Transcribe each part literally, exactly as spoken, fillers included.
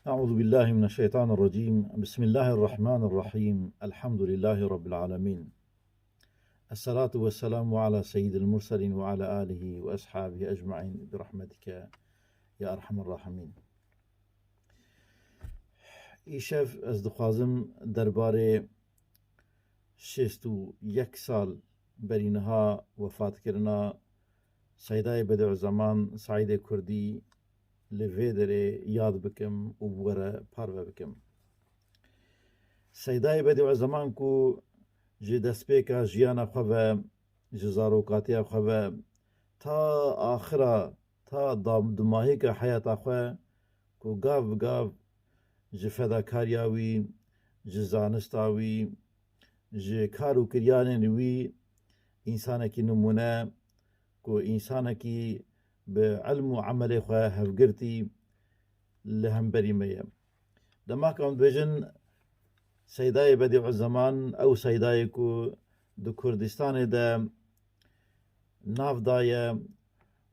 أعوذ بالله من الشيطان الرجيم. بسم الله الرحمن الرحيم. الحمد لله رب العالمين. الصلاة والسلام على سيد المرسلين وعلى آله وأصحابه أجمعين برحمتك يا أرحم الراحمين. Îşev ez dixwazim derbarê şêst û yek sal berî niha wefatkirina Seydayê Bedîuzeman Seîdê Kurdî li vê derê yad bikim û bi we re parve bikim. Seydayê Bedîuzeman ku ji destpêka jiyana xwe ve, ji zarokatiya xwe ve ta axira, ta dam-, dumahîka heyata xwe ku gav bi gav ji fedakariya wî, ji zanista wî, ji kar û kiryanên wî însanekî nimûne, ku însanekî bi ilm û emelê xwe hevgirtî li hemberî me ye. Dema ku em dibêjin Seydayê Bedîuzeman, ew Seydayê ku di Kurdistanê de nav daye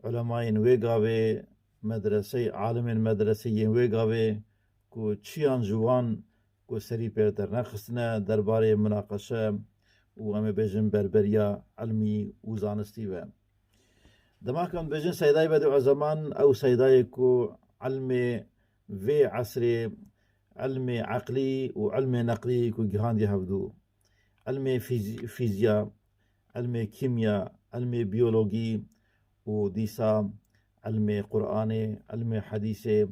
ulemayên wê gavê, medresey, alimên medresê yên wê gavê ku çiyan ji wan ku serî pê dernexistine derbarê munaqeşe û em ê bêjin berberiya ilmî û zanistî ve. Dema ku em dibêjin Seydayê Bedîuzeman, ew Seydayê ku ilmê vê esrê, ilmê eqlî û ilmê neqlî ku gihandiye hevdû, ilmê fîz-, fîzya, ilmê kîmya, ilmê biyologî û dîsa ilmê Qur'anê, ilmê hedîsê,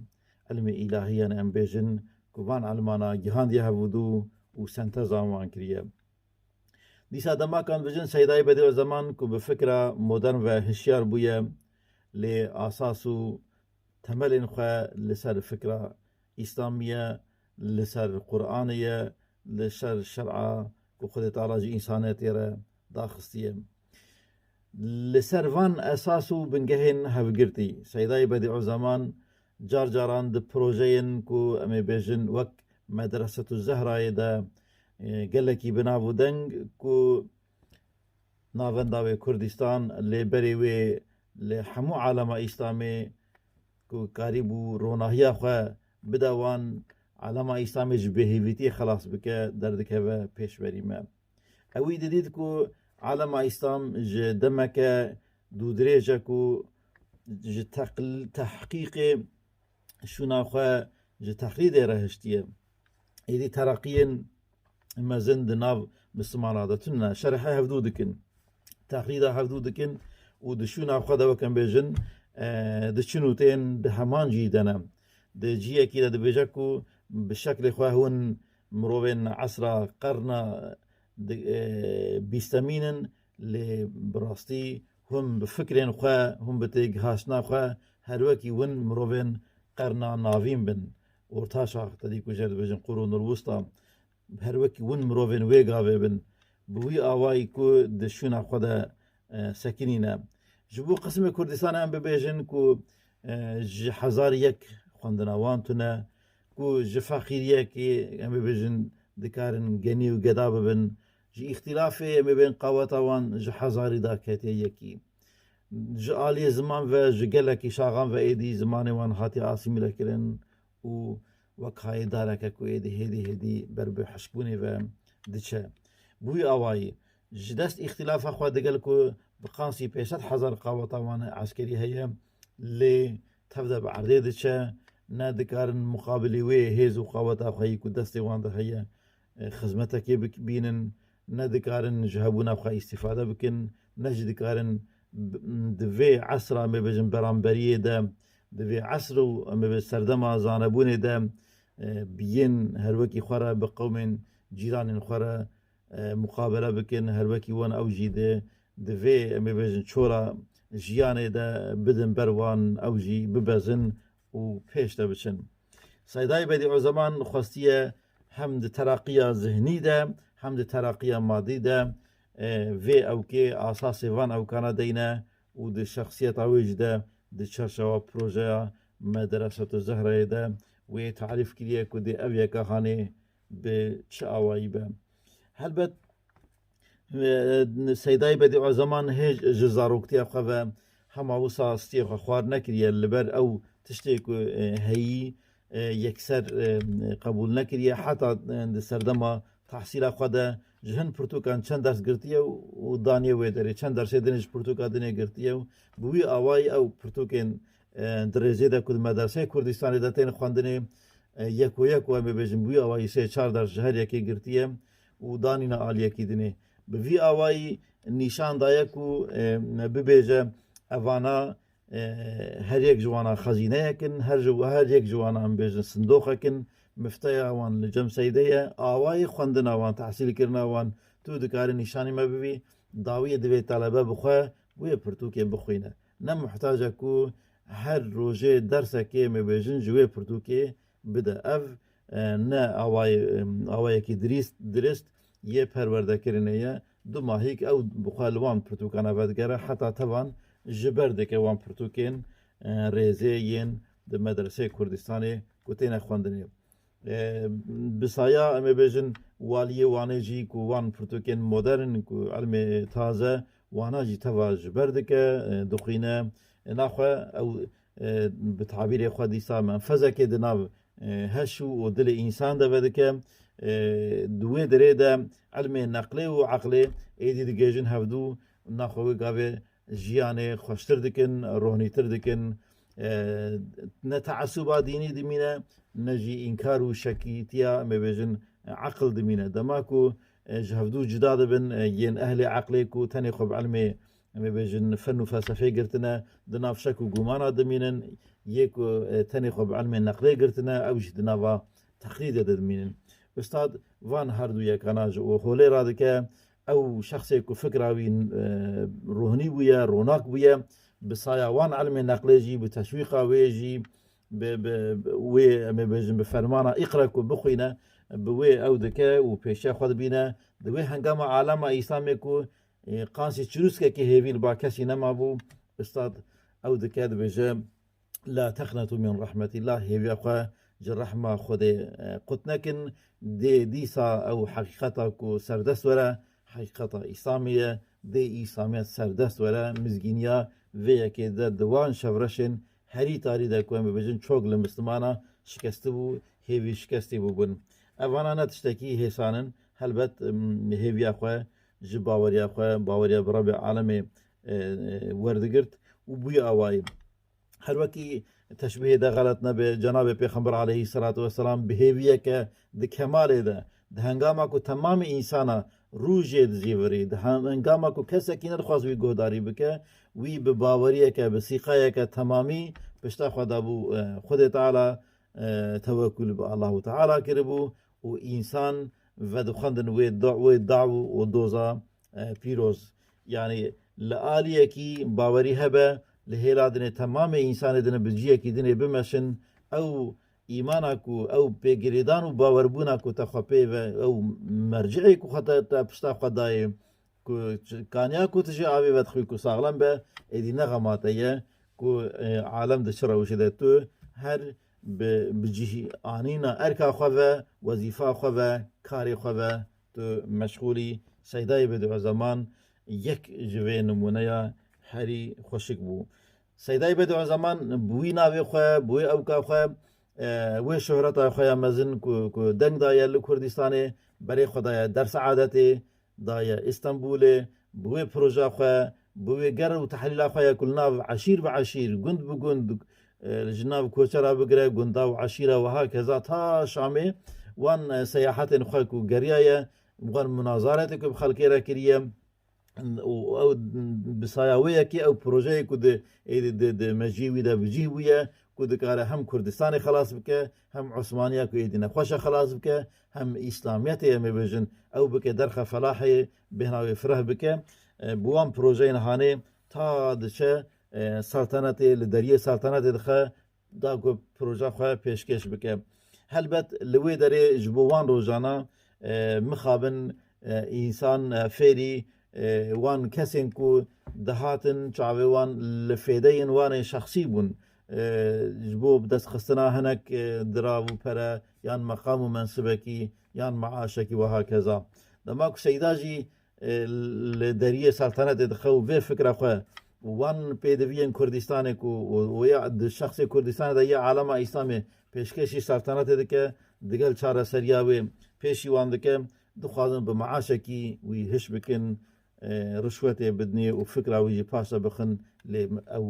ilmê îlahî, yanî em bêjin ku van ilmana gihandiye hevdû û senteza wan kiriye. Dîsa dema ku em dibêjin Seydayê Bedîuzeman ku bi fikra modern ve hişyar bûye, lê asas û temelên xwe li ser fikra Îslamî ye, li ser Qur'anê ye, li ser şer'a ku Xwedê Teala ji însanetê re daxistiye. Li ser van esas û bingehên hevgirtî, Seydayê Bedîuzeman car caran di projeyên ku em ê bêjin wek Medresetu Zehrayê de, e, gelekî bi nav û deng ku navenda wê Kurdistan, lê berê wê li hemû alema Îslamê ku karîbû ronahiya xwe bide wan, alema Îslamê ji bêhêvîtiyê xelas bike, derdikeve pêşberî me. Ewî didît ku alema Îslam ji demeke dûdirêj e ku ji teql-, tehqîqê şûna xwe ji teqlîdê re hiştiye. Êdî teraqiyên mezin di nav Mislimana de tune ne. Şerhe hevdû dikin. Teqlîda hevdû dikin û di şûna xwe de, wek em bêjin, e, diçin û tên di heman cî de ne. Di ciyekî de dibêje ku bi şeklê xwe hûn mirovên esra, qerna di, e, bîstemîn in, lê bi rastî hûn bi fikrên xwe, hûn bi têgihiştina xwe her wekî win mirovên qerna navîn bin. Orta Çax, te dî ku jê dibêjin Qurûnul Wusta, her wekî win mirovên wê gavê bin. Bi wî awayî ku di şûna xwe de, e, sekinîne. Ji bo qismê Kurdistanê em bibêjin ku, e, ji hezar yek xwendina wan tune, ku ji feqîriyekê, em bibêjin, dikarin genî û geda bibin, ji îxtîlafê, em ê bên, qaweta wan ji hezarî daketiye yekî. Ji aliyê ziman ve, ji gelekî şaxan ve êdî zimanê wan hatiye asîmîlekirin û wek hayê dareke ku êdî hêdî hêdî ber bi hişbûnê ve diçe. Bi wî awayî, ji dest îxtîlafa xwe digel ku bi qansî pênc sed hezar qaweta wan eskerî heye, lê tev de bi erdê diçe, ne dikarin muqabilî wê hêz û qaweta xwe yî ku destê wan de heye, e, xizmetekê bik-, bînin, ne dikarin ji hebûna xwe îstîfade bikin, ne jî dikarin b-, di vê esra, em ê bêjin, beramberiyê de, di vê esr û, em ê bê, serdema zanebûnê de, e, bi yên her wekî xwe re, bi qewmên cîranên xwe re, e, muqabele bikin, her wekî wan ew jî di, di vê, em ê bêjin, çora jiyanê de bidin ber wan, ew jî bibezin û pêş de biçin. Seydayê Bedîuzeman xwestiye hem di teraqiya zihnî de, hem di teraqiya madî de, e, vê ewkê asasê van ewkana deyne û di şexsiyeta wê jî de di çarçewa projeya Medresetu Zehrayê de wê tarîf kiriye ku dê ev yeka hanê bi çi awayî be. Helbet, e, Seydayê Bedîuzeman hê ji zaroktiya xwe ve hema wisa stiyê xwe xwar nekiriye, li ber ew tiştê ku, e, heyî, e, yekser, e, qebûl nekiriye. Heta, e, di serdema tehsîla xwe de ji hin pirtûkan çend ders girtiye û, û daniye wê derê. Çend dersê dinê ji pirtûka dinê girtiye û bi wî awayî ew pirtûkên, e, di rêzê de ku di Medreseyê Kurdistanê de tên xwendinê, e, yeko yeko em ê bêjin bi wî awayî sê çar ders ji her yekê girtiye û danîne aliyekî dinê. Bi vî awayî nîşan daye ku, e, me bibêje evana, e, her yek ji wana xezîneyek in, her ji, her yek ji wana em bêjin sindoqek in, mifteya wan li cem seyde ye, awayê xwendina wan, tehsîlkirina wan, tu dikarî nîşanî me bibî, dawiyê divê talebe bi xwe wê pirtûkê bixwîne. Ne muhtac e ku her rojê dersekê, em ê bêjin, ji wê pirtûkê bide. Ev, e, ne awayê, e, awayekî dirîst, dirist yê perwerdekirinê ye. Du mahîk ew bi xwe li wan pirtûkana vedigere, heta tevan ji ber dike wan pirtûkên, e, rêzê yên di Medreseyê Kurdistanê ku têne xwendinê. E, bi saya, em ê bêjin, waliyê Wanê jî ku wan pirtûkên modern ku ilmê taze wana jî teva ji ber dike, e, dixwîne. E, naxwe ew, e, bi tabîrê xwe dîsa menfezekê di nav, e, heş û dilê însan de vedike. E, di wê derê de ilmê neqlê û eqlê êdî digihêjin hevdû, naxwe wê gavê jiyanê xweştir dikin, rohnîtir dikin. E, ne teesuba dînî dimîne, ne jî înkar û şekîtiya, em ê bêjin, eqil dimîne. Dema ku, e, ji hevdû cuda dibin, e, yên ehlê eqlê ku tenê xwe bi ilmê, em ê bêjin, fen û felsefê girtine, di nav şek û gumana dimînin, yê ku, e, tenê xwe bi ilmê neqlê girtine, ew jî di nava teqlîdê de dimînin. Ustad van her du yekana ji holê radike, ew şexsê ku fikra wî, e, rohnî bûye, ronak bûye, bi saya wan ilmê neqlê jî, bi teşwîqa wê jî, bi, bi, bi wê, em ê bêjin, bi fermana îqra ku bixwîne, bi wê ew dike û pêşiya xwe dibîne. Di wê hengama alema Îslamê ku, e, qansî çirûskekî hêvî li ba kesî nemabû, Ustad ew dike, dibêje, "La teqnetu min rahmetillah", hêviya xwe ji rehma Xwedê, e, qut nekin. Dê dîsa ew heqîqeta ku serdest were, heqîqeta Îslamê ye, dê Îslamiyet serdest were, mizgîniya vê yekê de di wan şevreşên herî tarî de ku em bibêjin çok li Mislimana şikestibû, hêvî şikestî bûbûn. Evana ne tiştekî hêsan in, helbet, em, hêviya xwe ji baweriya xwe, baweriya bi Rebê alemê, e, e, werdigirt û bûye awayî. Her wekî teşbîhê de xelet nebe, Cenabê Pêxember aleyhisselatu vesselam bi hêviyeke di kemalê de, di hengama ku temamê însana rû jê dizîvirî, di hengama ku kesekî nedixwast wî guhdarî bike, wî bi baweriyeke, bi sîqayeke temamî pişta xwe dabû, e, Xwedê Teala, e, tewekul bi Allahu Teala kiribû û însan vedixwendin wê da-, wê daw û doza, e, pîroz. Yanî li aliyekî bawerî hebe, li hêla dinê temamê însanê dinê bi ciyekî dinê bimeşin, ew îmana ku, ew pêgirêdan û bawerbûna ku te xwe pê ve, ew merciê ku xwe te, te pişta xwe dayê, ku ç-, kaniya ku tu jê avê vedixwî ku saxlem be, êdî ne xema te ye ku, e, alem di çi rewşê de tu her bi, bi cih anîna erka xwe ve, wezîfa xwe ve, karê xwe ve tu meşxûlî. Seydayê Bediüzzeman yek ji vê nimûneya herî xweşik bû. Seydayê Bediüzzeman bi wî navê xwe, bi wê ewka xwe, e, wê şohreta xwe ya mezin ku, ku deng daye li Kurdistanê, berê xwe daye dersa adetê, daye Îstanbulê, bi wê proja xwe, bi wê ger û tehlîla xwe ya ku li nav eşîr bi eşîr, gund bi gund, e, ji nav koçera bigire, gunda û eşîra wiha keza ta Şamê, wan, e, seyahetên xwe ku geriyaye, wan munazaretê ku bi xelkê re kiriye, û ew bi saya wê yekê, ew projeyê ku di, ê di, di, di mejiyê wî de bi cih bûye, ku dikare hem Kurdistanê xelas bike, hem Osmaniya ku êdî nexweş e xelas bike, hem Îslamiyetê em ê bêjin, ew bike derxe felahê, bêhna wê fireh bike. E, bi wan projeyên hanê ta diçe, e, saltanetê, li deriyê saltanetê dixe, da ku proja xwe pêşkêş bike. Helbet li wê derê ji bo wan rojana, e, mixabin, e, însan, e, fêrî, e, wan kesên ku dihatin çavê wan li fêdeyên wan ên şexsî bûn. E, ji bo bidestxistina hinek, e, dirav û pere yan meqam û mensibekî yan meaşekî wiha keza. Dema ku Seyda jî, e, li deriyê saltanetê dixe û vê fikra xwe Wan pêdiviyên Kurdistanê ku û, û ya di şexsê Kurdistanê de ya alema Îslamê pêşkêşî saltanatê dike, digel çareseriya wê pêşî wan dike, dixwazin bi maaşekî wî hiş bikin, e, rişwetê bidinê û fikra wî jî paşe bixin, lê ew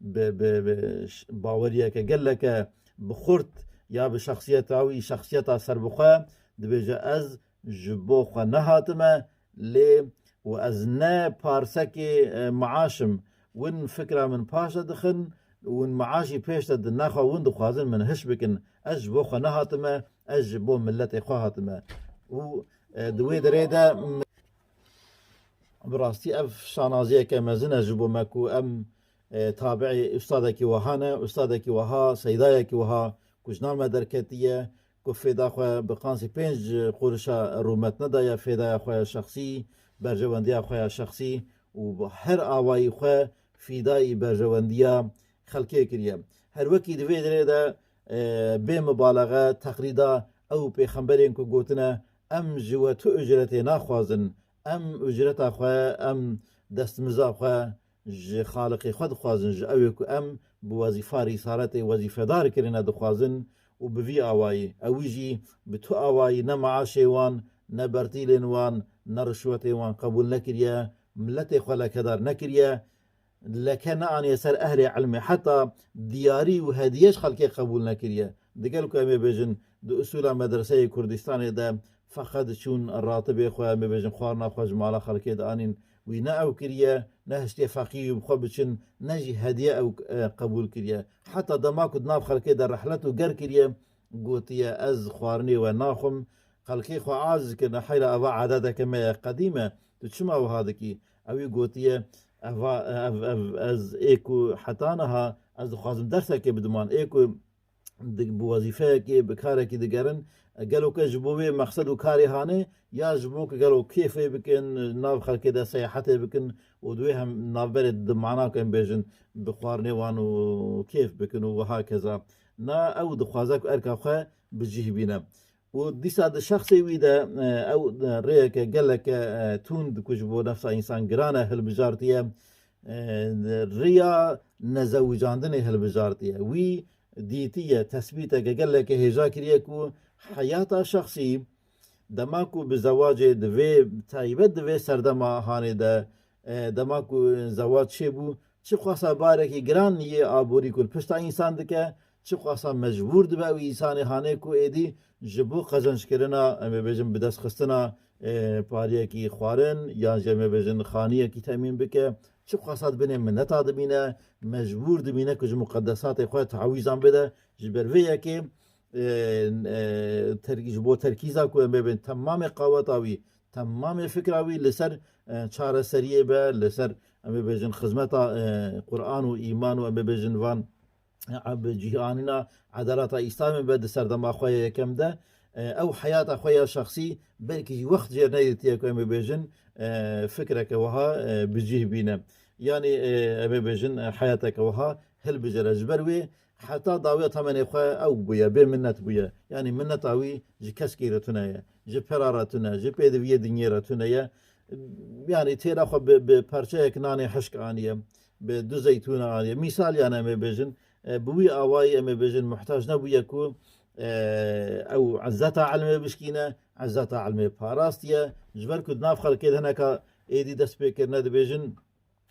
bi, bi, bi ş-, baweriyeke geleke bi xurt ya bi şexsiyeta wî, şexsiyeta serbixwe, dibêje, ez ji bo xwe nehatime, lê û ez ne parsekê, e, maaşim, win fikra min paşe dixin, win maaşî pêş de di nexwe win dixwazin min hiş bikin. Ez ji bo xwe nehatime, ez ji bo miletê xwe hatime. Û, e, di wê derê de, m-, bi rastî ev şanaziyeke mezin e ji bo me ku em, e, tabi'ê ustadekî wiha ne, ustadekî wiha, seydayekî wiha ku ji nav me derketiye, ku fêda xwe bi qansî pênc qurişa rûmet nedaye, fêdaya xwe ya şexsî, berjewendiya xwe ya şexsî û bi her awayî xwe fîdayî berjewendiya xelkê kiriye. Her wekî di vê derê de, e, bê mibalexe teqlîda ew pêxemberên ku gotine, em ji we tu ucretê naxwazin, em ucreta xwe, em destmiza xwe ji Xaliqê xwe dixwazin, ji ew ê ku em bi wezîfa rîsaletê wezîfedar kirine dixwazin û bi vî awayî, ewî jî bi tu awayî ne maaşê wan, ne bertîlên wan, ne rişwetê wan qebûl nekiriye, miletê xwe lekedar nekiriye, leke neaniye ser ehlê ilmê, heta diyarî û hediye ji xelkê qebûl nekiriye. Digel ku em ê bêjin, di usûla medreseyê Kurdistanê de feqet çûn ratibê xwe, em ê bêjin xwarina xwe ji mala xelkê dianîn, wî ne ew kiriye, ne hiştiye feqî wî bi xwe biçin, ne jî hediye ew, e, qebûl kiriye. Heta dema ku di nav xelkê de rehlet û ger kiriye, gotiye, ez xwarinê we naxwim. Xelkê xwe aciz kirine, heyra eva adeteke me ye qedîm e, tu çima wiha dikî? Ewî gotiye, eva, ev, ev, ez ê ku heta niha ez dixwazim dersekê bidim wan, ê ku di, bi wezîfeyekê, bi karekî digerin, e, gelo ke ji bo wê mexsed û karê hanê, ya ji bo ke gelo kêfê bikin, nav xelkê de seyahetê bikin û di wê hem navberê di mana ku em bêjin bi xwarinê wan û kêf bikin û wiha keza. Na ew dixwaze ku erka xwe bi cih bîne. Û dîsa di şexsê wî de, e, ew, e, rêyeke geleke, e, tund ku ji bo nefsa însan giran e hilbijartiye, e, riya nezewicandinê hilbijartiye. Wî dîtiye, tesbîteke geleke hêja kiriye ku heyata şexsî, dema ku bi zewacê di vê, taybet di vê serdema hanê de, e, dema ku zewac çêbû, çiqasa barekî giran yê aborî ku li pişta însan dike, çiqasa mecbûr dibe ew însanê hanê ku êdî ji bo qezenckirina, em ê bêjin, bidestxistina, e, pariyekî xwarin, yan jî em ê bêjin xaniyekî temîn bike, çiqasa di binê mineta dimîne, mecbûr dimîne ku ji muqedesatê xwe tawîzan bide, ji ber vê yekê, e, e, ter-, ji bo terkîza ku em ê bêjin temamê qaweta wî, temamê fikra wî li ser, e, çareseriyê be, li ser, em ê bêjin, xizmeta, e, Quran û îman û, em ê bêjin, van, e, bi cîhanîna edaleta Îslamê be di serdema xwe ya yekem de, e, ew heyata xwe ya şexsî belkî jî wext jê neyêtiye ku em ê bêjin, e, fikreke wiha, e, bi cih bîne. Yanî, e, em ê bêjin, e, heyateke wiha hilbijêre. Ji ber wê heta dawiya temenê xwe ew bûye, bê minnet bûye. Yanî minneta wî ji keskî re tune ye, ji pera re tune, ji pêdiviyê dinyê re tune ye. Yanî têra xwe bi, bi perçeyek nanê hişk aniye, bi du zeytûna aniye. Mîsal, yanî em ê bêjin, e, bi wî awayî em ê bêjin muhtac nebûye ku, e, ew izzeta ilmê bişkîne, izzeta ilmê parastiye. Ji ber ku di nav xelkê de hineka êdî dest pê kirine dibêjin,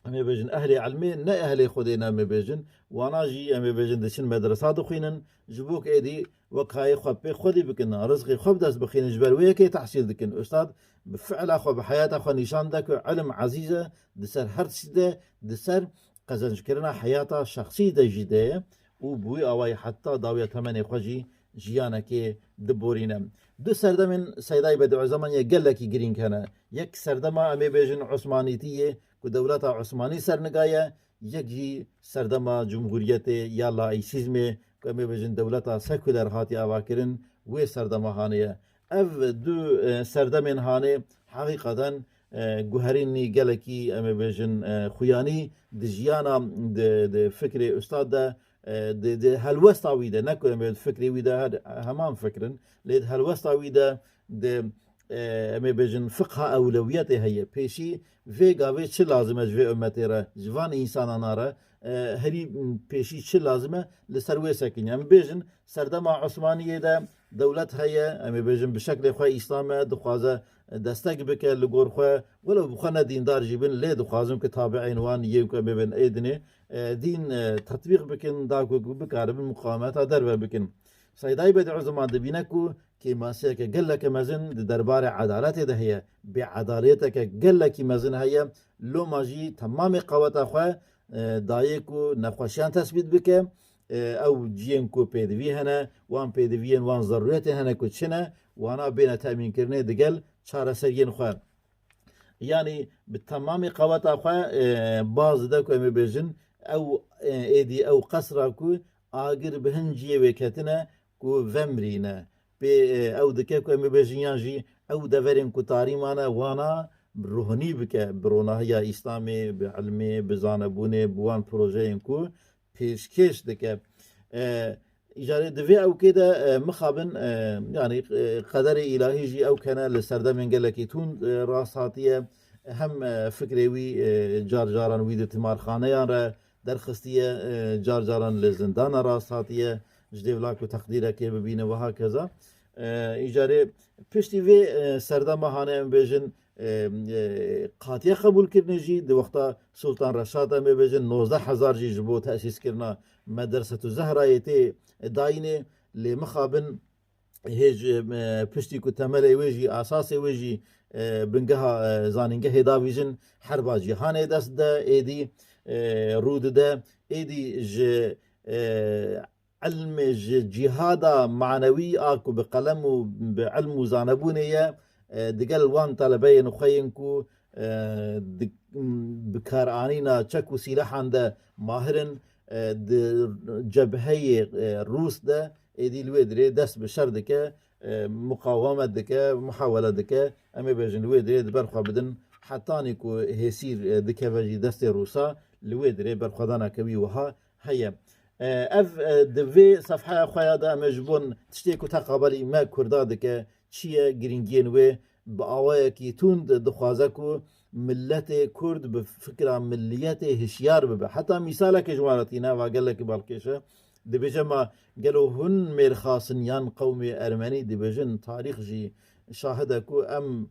em ê bêjin ehlê ilmê, ne ehlê Xwedê ne, em ê bêjin. Wana jî, em ê bêjin, diçin medresa dixwînin. Ji bo ku êdî wekayê xwe pê xwedî bikin, rizqê xwe bi dest bixînin, ji ber wê yekê tehsîl dikin. Ustad bi fi'la xwe, bi heyata xwe nîşan da ku ilim ezîz e, di ser her tiştî de, di ser qezenckirina heyata şexsî de jî de ye û bi wî awayî heta dawiya temenê xwe jî jiyanekê diborîne. Du serdemên Seydayî Bedîuzzeman yê gelekî girîng hene. Yek serdema, em ê bêjin, Osmanîtî yê ku dewleta Osmanî sernigaye, yek jî serdema cumhuriyetê ya laîsîzmê ku, em ê bêjin, dewleta sekuler hatiye avakirin, wê serdema hanê ye. Ev du, e, serdemên hanê heqîqeten, e, guherînî gelekî, em ê bêjin, e, xuyanî di jiyana, di, di fikrê ustad de, e, di, di helwesta wî de, ne ku em ê fikrê wî de her, heman fikrin, lê di helwesta wî de, di e, em ê bêjin fiqha ewlewiyetê heye. Pêşî vê gavê çi lazim e ji vê ummetê re, ji van însanana re, e, herî pêşî çi lazim e, li ser wê sekinî. Em bêjin serdema Osmaniyê de dewlet heye, em ê bêjin bi şeklê xwe Îslam e, dixwaze destek bike li gor xwe, welew bi xwe ne dîndar jî bin, lê dixwazin ku tabi'ên wan yên ku em ê bên êdinê, e, dîn, e, tetbîq bikin, da ku bikaribin muqawemeta derve bikin. Seydayî Bedîuzzeman dibîne ku kêmasiyeke geleke mezin di derbarê edaletê de heye. Bêedaliyeteke gelekî mezin heye. Loma jî temamê qeweta xwe, e, dayê ku nexweşiyan tesbît bike. E, ew ciyên ku pêdivî hene, wan pêdiviyên, wan zerûriyetên hene ku çi ne, wana bêne temînkirinê digel çareseriyên xwe. Yanî bi temamê qeweta xwe, e, baz dide ku em ê bêjin, ew, e, êdî ew qesra ku agir bi hin ciyê wê ketine ku vemirîne. Pê, e, ew dike ku em ê bêjin yan jî ew deverên ku tarî mane wana ruhnî bike, bi ronahiya Îslamê, bi ilmê, bi zanebûnê, bi wan projeyên ku pêşkêş dike. E, îcarê di vê ewkê de, e, mixabin, e, yanî, e, qederê îlahî jî ew kene li serdemên gelekî tund, e, rast hatiye. Hem, e, fikrê wî, e, car caran wî di timarxaneyan re derxistiye, e, car caran li zindana rast hatiye, ji dêvla ku teqdîrekê bibîne wiha keza. E, îcarê piştî vê, e, serdema hane em bêjin, e, e, hatiye qebûlkirinê jî di wexta Sultan Reşad em ê bêjin nozdeh hezar jî ji bo tesîskirina Medersetu Zehrayê tê dayînê, lê mixabin hêj, e, piştî ku temelê wê jî, asasê wê jî, e, bingeha, e, zanîngehê davîjin, herba cîhanê dest de êdî, e, rû dide, êdî ji, e, ilmê, ji cîhada manewî a ku bi qelem û bi ilm û zanebûnê ye, e, digel wan telebeyên xwe yên ku, e, di, bi karanîna çek û sîlehan de mahir in, e, di cebheyê, e, Rûs de êdî li wê dirê dest bi şer dike, e, muqawemet dike, muhawele dike, em ê bêjin li wê dirê di ber xwe bidin, hetanî ku hêsîr, e, dikeve jî destê Rûsa, li wê dirê berxwedaneke wî wiha heye. E, ev, e, di vê sefheya xwe ya de em ê ji bo tiştê ku teqabelî me Kurda dike, çi ye girîngiyên wê, bi awayekî tund dixwaze ku miletê Kurd bi fikra milliyetê hişyar bibe. Heta mîsalekê ji wan re tîne, va gelekî balkêş e. Dibêje ma gelo hûn mêrxas in yan qewmê ermenî? Dibêjin tarîx jî şahid e ku em,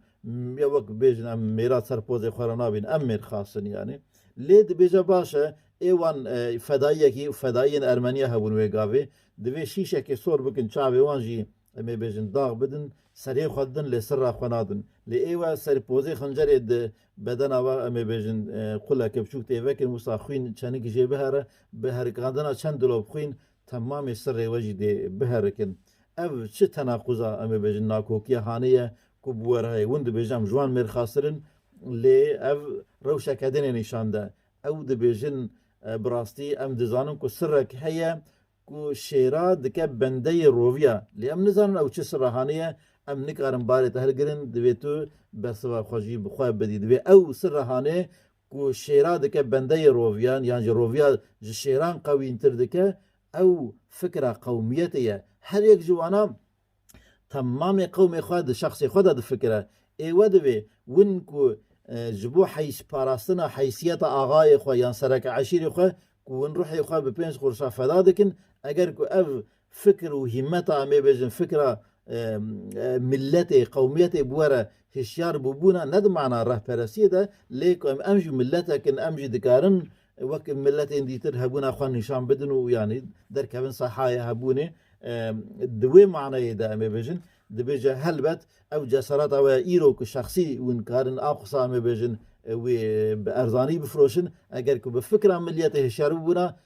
ya wek bêjin, em mêra ser pozê xwe re nabîn, em mêrxas in yanî. Lê dibêje baş e, ê wan, e, fedayiyekî, fedayiyên ermeniya hebûn wê gavê, divê şîşekê sor bikin çavê wan jî, em ê bêjin, dax bidin, serê xwe didin, lê sirra xwe nadin. Lê ê we ser pozê xincerê di bedena we, em ê bêjin, e, quleke biçûk tê vekin, wisa xwîn çenik jê bihere, bi herikandina çend dilop xwîn temamê sirrê we jî dê biherikin. Ev çi tenaquza, em ê bêjin, nakokiya hanê ye ku bi we re heye? Win dibêje em ji wan mêrxastir in, lê ev rewşeke din ê nîşan de. Ew dibêjin, e, bi rastî em dizanin ku sirrek heye, ku şêra dike bendeyê roviya. Lê em nizanin ew çi sirra hanê ye, em nikarin barê te hilgirin, divê tu bersiva xwe jî bi xwe bidî. Divê ew sirra hanê ku şêra dike bendeyê roviyan, yan jî roviya ji şêran qewîntir dike, ew fikra qewmiyetê ye. Her yek ji wana temamê qewmê xwe di şexsê xwe de difikire. Ê we divê win ku, e, ji bo heys-, parastina heysiyeta axayê xwe yan sereke eşîrê xwe, ku win ruhê xwe bi pênc qurşa feda dikin, eger ku ev fikir û hîmeta, em ê bêjin, fikra, e, e, miletê, qewmiyetê bi we re hişyar bûbûna, ne di mana rehperestiyê de, lê ku em, em jî miletek in, em jî dikarin wek miletên dîtir hebûna xwe nîşan bidin û, yanî, derkevin sahaya hebûnê. E, di wê maneyê de em ê bêjin, dibêje helbet ew cesereta we îro ku şexsî win karin a qisa, em ê bêjin, e, wê bi erzanî bifroşin, eger ku bi fikra miliyetê hişyar bibûna,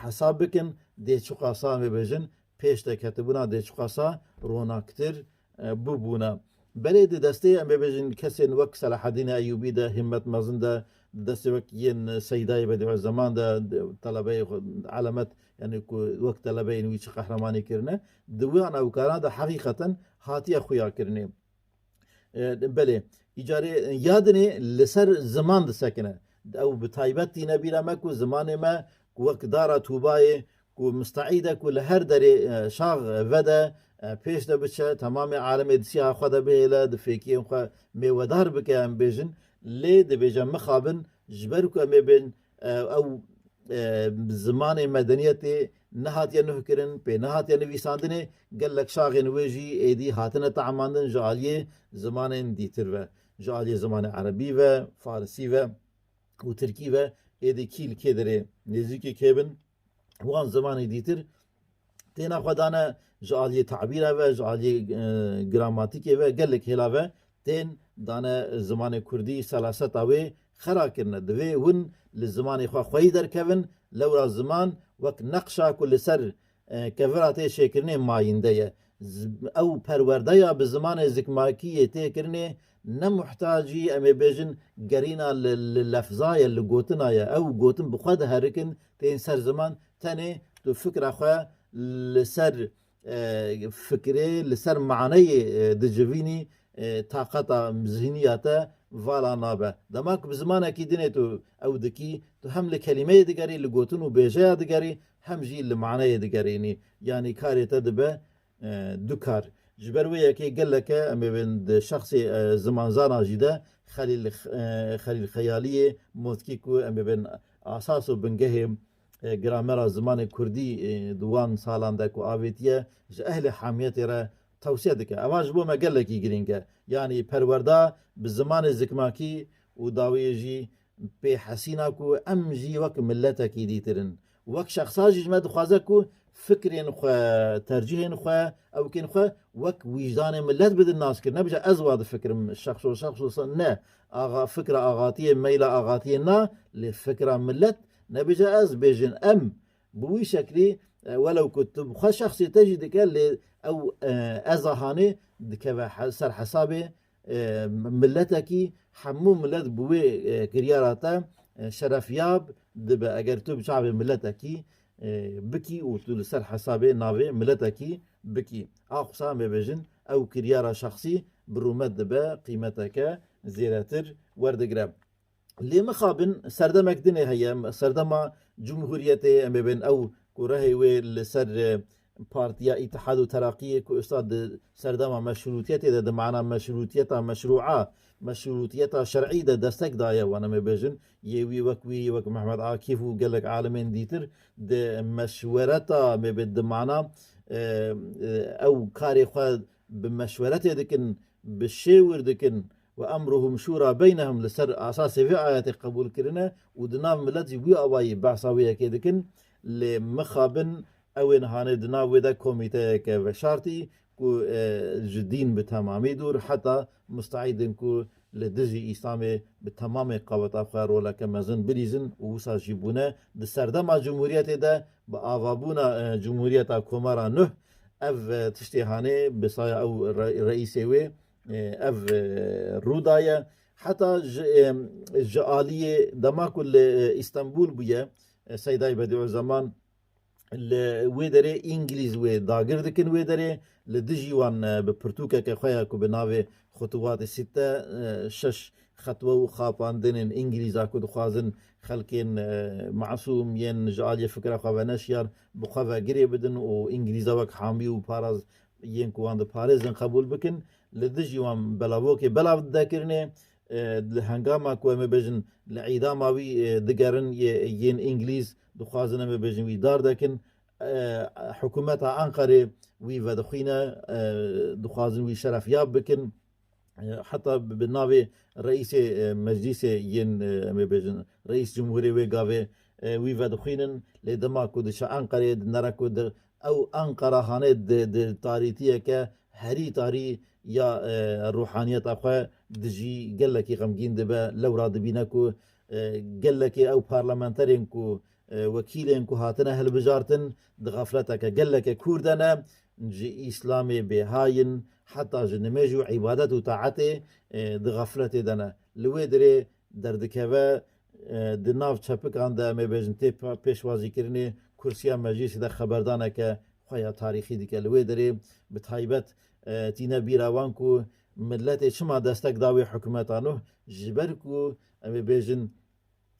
hesab bikin, dê çiqasa, em ê bêjin, pêş de ketibûna, dê çiqasa ronaktir, e, bibûna. Belê di destê, em ê bêjin, kesên wek Selahedînê Eyûbî de, Himmet Mezin de, di destê wek yên Seydayê Bedîuzzeman de, de, telebeyê xwe, elemet, yanî ku wek telebeyên wî çi qehremanî kirine, di wan ewkaran de heqîqeten hatiye xuyakirinê. E, belê, îcarê ya dinê li ser ziman disekine. Ew bi taybet tîne bîra me ku zimanê me ku wek dara Tûbayê, ku misteîd e ku li her derê, e, şax vede, e, pêş de biçe, temamê alemê di sîya xwe de bihêle, di fêkiyên xwe mêwedar bike, em bêjin. Lê dibêje mixabin, ji ber ku em ê bên, e, ew, e, zimanê medeniyetê nehatiye nuhkirin, pê nehatiye nivîsandinê, gelek şaxên wê jî êdî hatine te'emandin ji aliyê zimanên dîtir ve, ji aliyê zimanê erebî ve, farisî ve û tirkî ve êdî kî li kê derê nêzîkî kê bin, wan zimanê dîtir têna xwe dane ji aliyê tabîra ve, ji aliyê, e, gramatîkê ve, gelek hêla ve tên dane zimanê kurdî, selaseta wê xera kirine. Divê hûn li zimanê xwe xweyî derkevin, lewra ziman wek neqşa ku li ser, e, kevira tê çêkirinê mayînde ye. Z-, ew perwerdeya bi zimanê zikmakiyê tê kirinê ne muhtacî, em ê bêjin, gerîna li, li lefza ye, li gotina ye. Ew gotin bi xwe diherikin, tên ser ziman, tenê tu fikra xwe li ser, e, fikrê, li ser maneyê, e, dicivînî, e, taqeta zihniya te vala nabe. Dema ku bi zimanekî dinê tu ew dikî, tu hem li kelîmeyê digerî, li gotin û bêjeya digerî, hem jî li maneyê digerînî. Yanî karê te dibe, e, du kar. Ji ber wê yekê gelek e, em ê bên di şexsê, e, zimanzana jî de Xelîl, e, Xelîl Xeyaliyê Motkî ku em ê bên asas û bingehê, e, gramera zimanê kurdî, e, di wan salan de ku avêtiye, ji ehlê hamiyetê re tewsiye dike. Eva ji bo me gelekî girîng e. Yanî perwerda bi zimanê zikmakî û dawiyê jî pê hesîna ku em jî wek miletekî dîtirin. Wek şexsa jî ji me dixwaze ku fikrên xwe, tercihên xwe, ewkên xwe wek wîjdanê milet bidin naskir. Nebêje ez wa difikirim, şexso şexso se-, ne. Axa, fikra axatiyê, meyla axatiyê na, lê fikra milet, nebêje ez, bêjin em. Bi wî şeklî, e, welew ku tu bi xwe şexsê te jî dike, lê ew, e, eza hanê dikeve he-, ser hesabê, e, miletekî, hemû milet bi wê, e, kiryara te, e, şerefyab dibe. Eger tu bi çavê miletekî, e, bikî û tu li ser hesabê navê miletekî bikî. A xwisa em ê bêjin, ew kiryara şexsî bi rûmet dibe, qîmeteke zêdetir werdigire. Lê mixabin serdemek dinê heye, serdema Cumhuriyetê, em ê bên ew ku rehê wê li ser, e, Partiya Îtihad û Teraqiyê ku usta di serdema meşrûtiyetê de, di mana meşrûtiyeta meşrûa, meşrûtiyeta şer'î de destek daye wan, em ê bêjin, yê wî wek wî, wek Mehmet Akif û gelek alimên dîtir di meşwereta, em ê bê di mana, e, e, ew karê xwe bi meşweretê dikin, bi şêwir dikin, "Ve emruhum şura beynehum", li ser asasê vê ayetê qebûl kirine û di nav milet jî wî awayî behsa wê yekê dikin, lê mixabin ew ên hanê di nav wê de komîteyeke veşartî ku, e, ji dîn bi temamî dûr, heta musteîd in ku li dijî Îslamê bi temamê qaweta xwe roleke mezin bilîzin û wisa jî bûne di serdema Cumhuriyetê de bi avabûna, e, Cumhuriyeta Komara Nuh ev, e, tiştê hanê bi saya ew re-, reîsê wê, e, ev, e, rû daye. Heta ji, e, ji aliyê dema ku li, e, Îstenbûl bûye, e, Seydayê Bedîuzzeman li wê derê Îngilîz wê dagir dikin wê derê, li dijî wan, e, bi pirtûkeke xwe ya ku bi navê Xutuwatê Sitte, e, şeş xetwe û xapandinên Îngilîza ku dixwazin xelkên, e, masûm yên ji aliyê fikra xwe ve neşiyar bi xwe ve girê bidin û Îngilîza wek hamî û paraz yên ku wan diparêzin qebûl bikin, li dijî wan belavokê belav dide kirinê, e, li hengama ku em ê bêjin li îdama wî, e, digerin yê, yên Îngilîz dixwazin em ê bêjin wî dar dekin. E, hikûmeta Enqerê wî vedixwîne, e, dixwazin wî şerefyab bikin. E, heta bi, bi navê reîsê, e, meclîsê yên, e, em ê bêjin, reîs cumhurê wê gavê, e, wî vedixwînin. Lê dema ku diçe Enqerê, dinere ku di, ew Enqera hanê di, di tarîtiyeke herî tarî ya, e, ruhaniyeta xwe dijî gelekî xemgîn dibe. Lewra dibîne ku, e, gelekê ew parlamenterên ku, e, wekîlên ku hatine hilbijartin di xefleteke geleke kûr de ne, ji Îslamê bêha yin, heta ji nimêj û îbadet û taetê, e, di xefletê de ne. Li wê dirê derdikeve, e, di nav çepikan de, em ê bêjin, tê pa-, pêşwazîkirinê kursiya meclîsê de xeberdaneke xwe ya tarîxî dike. Li wê derê bi taybet, e, tîne bîra wan ku miletê çima destek da wê hikûmeta nû, ji ber ku em ê bêjin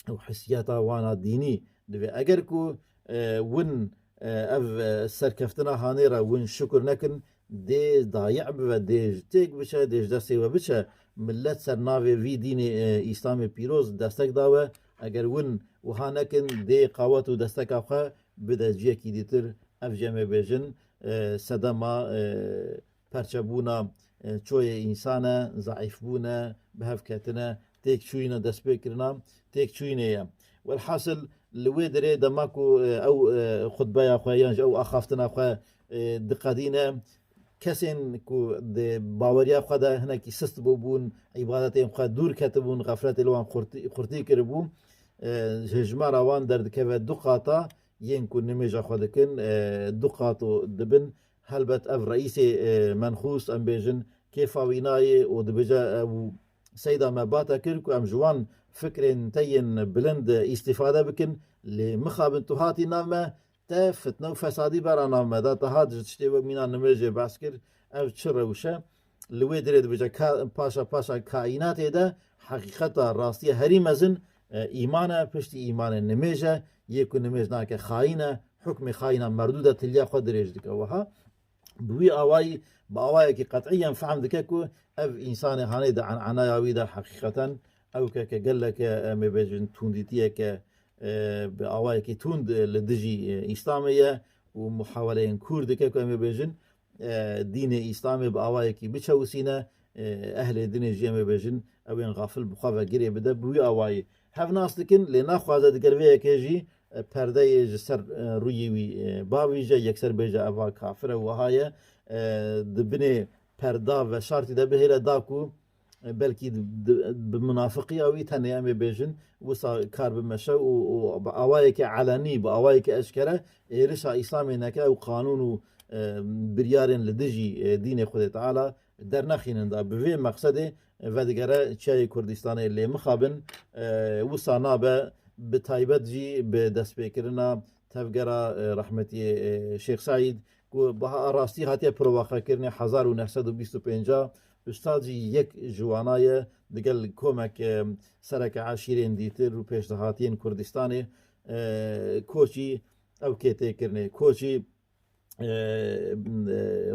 ew hissiyeta wana dînî divê. Eger ku, e, win, e, ev, e, serkeftina hanê re win şukur nekin, dê dayiq bibe, dê ji têk biçe, dê ji destê we biçe. Millet ser navê vî dînê, e, Îslamê pîroz destek dawe. Eger win wiha nekin, dê qawet û desteka xwe bide ciyekî dîtir. Ev jî em ê bêjin, e, sedema, e, perçebûna, e, çoyê însan e, zeîfbûn e, bihevketine, têkçûyîna destpêkirina, têkçûyînê ye. Welhasil, li wê dirê dema ku, e, ew, e, xutbeya xwe yan jî ew axaftina xwe, e, diqedîne, kesên ku di baweriya xwe de hinekî sist bûbûn, îbadetên xwe dûr ketibûn, xefletê li wan xurtî, xurtî kiribû, e, hejmara wan derdikeve du qata, yên ku nimêja xwe dikin, e, du qato dibin. Helbet ev reîsê, e, menxûs, em bêjin, kêfa wî nayê û dibêje, ew seyda me bate kir ku em ji wan fikrên te yên bilind îstîfade bikin, lê mixabin tu hatî nav me, te fitne û fesadî bera nav me da, te hat ji tiştê wek mîna nimêjê behs kir, ev çi rewş e? Li wê dirê dibêje ka, paşa paşa kaînatê de heqîqeta rastiya herî mezin, e, îman e, piştî îmanê nimêj e, yê ku nimêj nake xayîn e, hukmê xayîna merdû de tiliya xwe dirêj dike. Wiha bi wî awayî, bi awayekî qet'î em fehm dike ku ev însanê hanê di en'enaya wî de heqîqeten ew ke, ke geleke, em ê bêjin, tundîtiyeke, e, bi awayekî tund, e, li dijî, e, Îslamê ye û muhaweleyên kûr dike ku em ê bêjin, e, dînê Îslamê bi awayekî biçewisîne, e, ehlê dinê jî em ê bêjin, ew ên xafil bi xwe ve girê bide bi wî awayî. Hev nas dikin, lê naxwaze digel vê yekê jî, e, perdeyê ji ser, e, rûyê wî, e, bavîje, yekser bêje eva kafir e, wiha ye. E, di binê perda veşartî de bihêle da ku, e, belkî di, di, bi munafiqiya wî tenê em ê bêjin, wisa kar bimeşe û, û bi awayeke elenî, bi awayeke eşkere êrişa Îslamê neke ew qanûn û, e, biryarên li dijî, e, dînê Xwedê Teala dernexînin da. Bi vê mexsedê vedigere Çiyayê Kurdistanê lê mixabin, e, wisa nabe, bi taybet jî bi destpêkirina tevgera, e, rehmetiyê, e, Şêx Seîd ku bi ha-, rastî hatiye provaxekirinê hezar û neh sed û bîst û pênc a, Ustad jî yek ji wana ye, digel komek, e, sereke eşîrên dîtir û pêşdahatiyên Kurdistanê, e, koçî ew kê tê kirinê, koçî, e, e,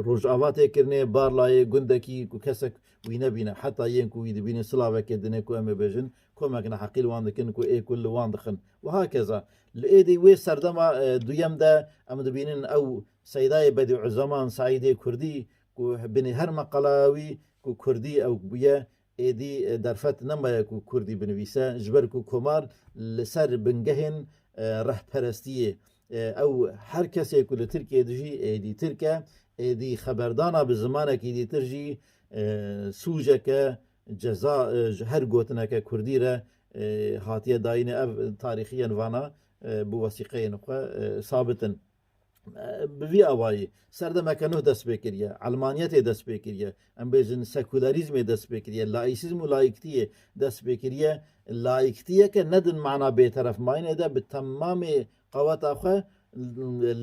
Rojava tê kirinê, Barlayê, gundekî ku kesek wî nebîne, heta yên ku wî dibînin silavekê dinê ku em ê bêjin, komek neheqî li wan dikin ku ê ku li wan dixin. Û hakeza, li êdî wê serdema, e, duyem de em dibînin ew Seydayê Bedîuzzeman Seîdê Kurdî ku binê her meqaleya wî ku Kurdî ew bûye, êdî, e, derfet nemaye ku Kurdî binivîse, ji ber ku komar li ser bingehên, e, rehperestiyê, e, ew her kesê ku li Tirkiyê dijî êdî Tirk e, êdî xeberdana bi zimanekî dîtir jî, e, sûceke ceza, e, ji her gotineke Kurdî re, e, hatiye dayîne. Ev tarîxiyên vana, e, bi wesîqeyên xwe, e, sabit in. E, bi vî awayî serdemeke nû dest pê kiriye, elmaniyetê dest pê kiriye, em bêjin sekularîzmê dest pê kiriye, laîsîzm û laîktiyê dest pê kiriye. Laîktiyeke ne din mana bêterefmayînê de bi temamê qeweta xwe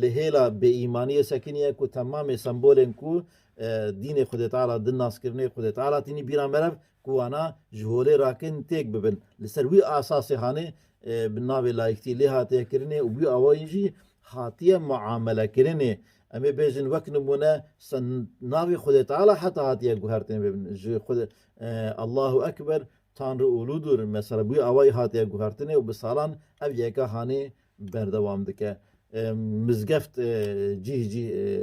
li hêla bêîmaniyê sekiniye ku temamê sembolên ku, e, dînê Xwedê Teala din naskirinê Xwedê Teala tînî bîra merev ku wana ji holê rakin têk bibin. Li ser wî asasê hanê, e, bi navê layîktî lê hatiye kirinê û wî awayî jî hatiye muamelekirinê. Em ê bêjin wek nimûne sen navê Xwedê Teala heta hatiye guhertinê bibin. Ji Xwedê, e, Allahu Ekber, Tanrı uludur, mesela bi wî awayî hatiye guhertinê û bi salan ev yeka hanê berdewam dike. E, mizgeft, e, cih cih, e,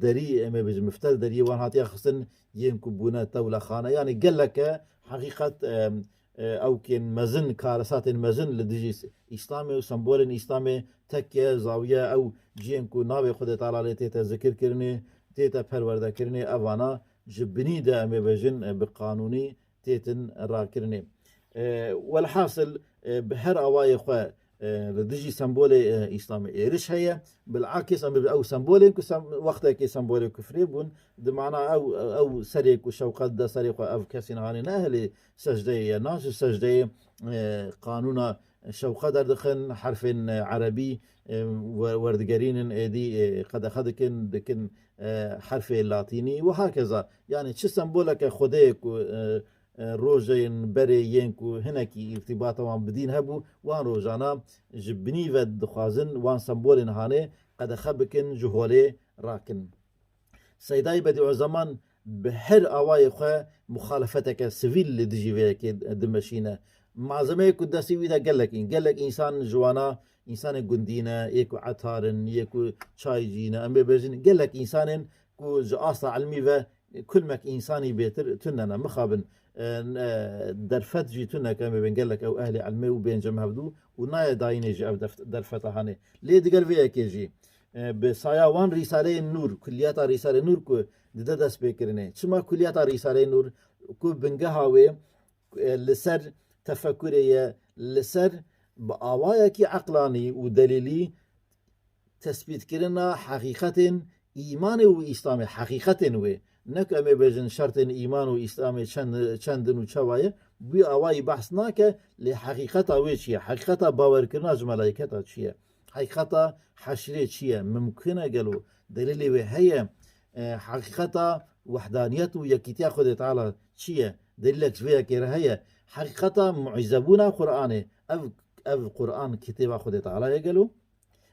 derî, em ê bêjin, miftel deriyê wan hatiye xistin, yên ku bûne tewlexane. Yanî geleke heqîqet, e, e, ewkên mezin, karesatên mezin li dijî s-, Îslamê û sembolên Îslamê, tekke, zawiye, ew cihên ku navê Xwedê Teala lê tête zikir kirinê, tête perwerde kirinê, evana ji binî de, em ê bêjin, e, bi qanûnî têtin rakirinê. E, welhasil, e, bi her awayê xwe, e, li dijî sembolê, e, Îslamê êriş heye. Bilakis em ew sembolên ku sem-, wextekê sembolê kufrê bûn, di mana ew, ew serê ku şewqet de serê xwe ev kesên hanê ne ehlê secdeyê ye, nas ji secdeyê, e, qanûna şewqe derdixin, herfên, e, erebî, e, we-, werdigerînin, êdî, e, qedexe dikin, dikin, e, herfê latînî û hakeza. Yanî çi semboleke Xwedê ku, e, e, rojeyên berê yên ku hinekî îrtîbata wan bi dîn hebû, wan rojana ji binî ve dixwazin wan sembolên hanê qedexe bikin, ji holê rakin. Seydayê Bedîuzeman bi her awayê xwe muxalefeteke sivîl li dijî vê yekê dimeşîne. Malzemeyê ku destê wî de gelek în, gelek însan ji wana, însanên gundî ne, yê ku etar in, yê ku çay cî ne, em ê bêjin, gelek însanên ku ji asta ilmî ve kulmek însanî bêtir tune ne, mixabin, e, ne, derfet jî tune ke em ê bên gelek ew ehlê ilmê û bên cem hevdû û nayê dayînê jî ev def-, derfeta hanê. Lê digel vê yekê jî, e, bi saya wan Rîsaleyên Nûr, kulliyata Rîsaleyê Nûr ku dide destpêkirinê. Çima kulliyata Rîsaleyê Nûr ku bingeha wê, e, li ser tefekurê ye, li ser bi awayekî eqlanî û delîlî tespîtkirina heqîqetên îmanê û îslamê, heqîqetên wê. Ne ku em ê bêjin şertên îman û îslamê çend, çend in û çawa ye, bi awayî behs nake, lê heqîqeta wê çi ye? Heqîqeta bawerkirina ji melayketa çi ye? Heqîqeta heşrê çi ye? Mimkun e gelo? Delîlê wê heye? E, heqîqeta wehdaniyet û yekîtiya Xwedê Teala çi ye? Delîlek ji vê yekê re heye? Heqîqeta mucizebûna Qur'anê, ev, ev Qur'an kitêba Xwedê Teala ye gelo?